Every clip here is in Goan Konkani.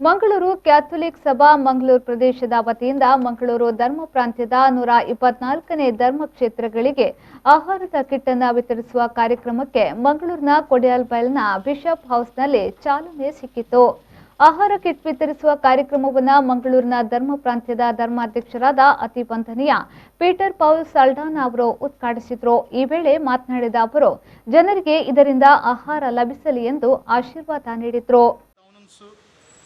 ಮಂಗಳೂರು ಕ್ಯಾಥೋಲಿಕ್ ಸಭಾ ಮಂಗಳೂರು ಪ್ರದೇಶದ ವತಿಯಿಂದ ಮಂಗಳೂರು ಧರ್ಮ ಪ್ರಾಂತ್ಯದ 124ನೇ ಧರ್ಮಕ್ಷೇತ್ರಗಳಿಗೆ ಆಹಾರದ ಕಿಟ್ ಅನ್ನು ವಿತರಿಸುವ ಕಾರ್ಯಕ್ರಮಕ್ಕೆ ಮಂಗಳೂರಿನ ಕೊಡಿಯಾಲ್ಬೈಲ್ನ ಬಿಷಪ್ ಹೌಸ್ನಲ್ಲಿ ಚಾಲನೆ ಸಿಕ್ಕಿತು. ಆಹಾರ ಕಿಟ್ ವಿತರಿಸುವ ಕಾರ್ಯಕ್ರಮವನ್ನು ಮಂಗಳೂರಿನ ಧರ್ಮ ಪ್ರಾಂತ್ಯದ ಧರ್ಮಾಧ್ಯಕ್ಷರಾದ ಅತಿ ವಂದನೀಯ ಪೀಟರ್ ಪೌಲ್ ಸಲ್ಡಾನ ಅವರು ಉದ್ಘಾಟಿಸಿದರು. ಈ ವೇಳೆ ಮಾತನಾಡಿದ ಅವರು, ಜನರಿಗೆ ಇದರಿಂದ ಆಹಾರ ಲಭಿಸಲಿ ಎಂದು ಆಶೀರ್ವಾದ ನೀಡಿದರು.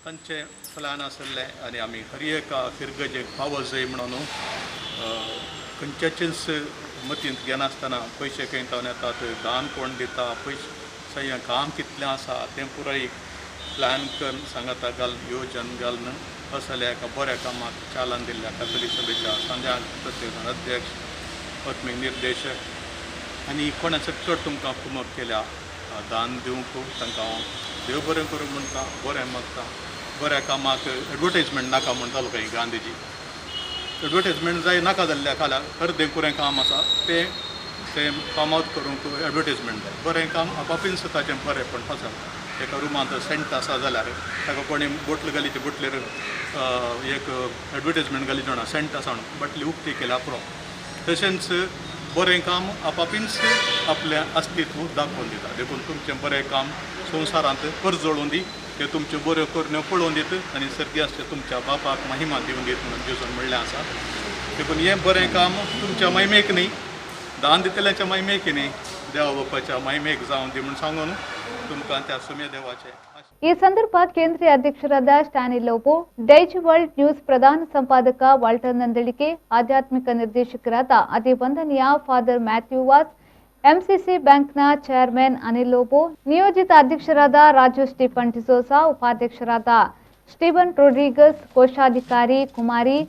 तांचें प्लॅन आसलें आनी आमी हर एका फिरगजेक पावो जाय म्हणून खंयच्याचेच मतींत घेनासतना पयशे खंय तावन येतात, दान कोण दिता, पयशे सगळें काम कितलें आसा तें पुराय प्लॅन करून सांगाता घालून योजन घालून असल्या एका बऱ्या कामाक चालन दिल्ल्या कॅथोलीक सभेच्या सांद्याक प्रत्येक अध्यक्ष, आत्मीक निर्देशक आनी कोणाचो चड तुमकां कुमक केल्या दान दिवंक तांकां हांव देव बरें करूं म्हणटा, बरें मागता. बऱ्या कामाक एडवर्टायजमेंट नाका म्हणटालो खंय गांधीजी. एडवर्टायजमेंट जाय नाका जाल्ल्या खाला अर्दें कुरें काम आसा तें तें फामाद करूंक एडवर्टायजमेंट जाय. बरें काम आपापींच ताचें बरेंपण पसरता. एका रुमांत सेंट आसा जाल्यार ताका कोणी बोटल घाली, ती बोटलेर एक एडवर्टायजमेंट घाली जाणा सेंट आसा म्हणून बाटली उक्ती केल्या पुरो. तशेंच बरें काम आपापींच आपलें अस्तित्व दाखोवन दिता. देखून तुमचें बरें काम संवसारांत परजळून दी, ते तुमच्यो बऱ्यो करण्यो पळोवन दित आनी सर्गी आसचे तुमच्या बापाक महिमा दिवन दीत म्हणून जेजून म्हणलें आसा. देखून हें बरें काम तुमच्या महिमेक न्ही, दान दितल्यांच्या महिमेक न्ही, देवा बापाच्या महिमेक जावन दी म्हूण सांगून तुमकां त्या सुम्या देवाचें. ಈ ಸಂದರ್ಭ ಕೇಂದ್ರೀಯ ಅಧ್ಯಕ್ಷರಾದ ಸ್ಟ್ಯಾನಿ ಲೋಬೋ, ಡೈಜ್ ವರ್ಲ್ಡ್ ನ್ಯೂಸ್ ಪ್ರಧಾನ ಸಂಪಾದಕ ವಾಲ್ಟರ್ ನಂದಳಿಕೆ, ಆಧ್ಯಾತ್ಮಿಕ ನಿರ್ದೇಶಕರಾದ ಅತಿ ವಂದನೀಯ ಫಾದರ್ ಮ್ಯಾಥ್ಯೂ ವಾಸ್, ಎಂಸಿಸಿ ಬ್ಯಾಂಕ್ನ ಚೇರ್ಮನ್ ಅನಿಲ್ ಲೋಬೋ, ನಿಯೋಜಿತ ಅಧ್ಯಕ್ಷರಾದ ರಾಜು ಸ್ಟೀಫನ್ ಡಿಸೋಸಾ, ಉಪಾಧ್ಯಕ್ಷರಾದ ಸ್ಟೀವನ್ ರೋಡ್ರಿಗಸ್, ಕೋಶಾಧಿಕಾರಿ ಕುಮಾರಿ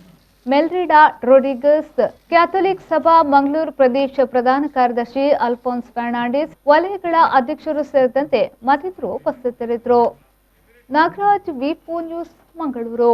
ಮೆಲ್ರಿಡಾ ರೋಡ್ರಿಗಸ್, ಕ್ಯಾಥೋಲಿಕ್ ಸಭಾ ಮಂಗಳೂರು ಪ್ರದೇಶ ಪ್ರಧಾನ ಕಾರ್ಯದರ್ಶಿ ಅಲ್ಫೋನ್ಸ್ ಫರ್ನಾಂಡಿಸ್, ವಲಯಗಳ ಅಧ್ಯಕ್ಷರು ಸೇರಿದಂತೆ ಮತ್ತಿತರರು ಉಪಸ್ಥಿತರಿದ್ದರು. Nagaraj, V4 news, Mangaluru.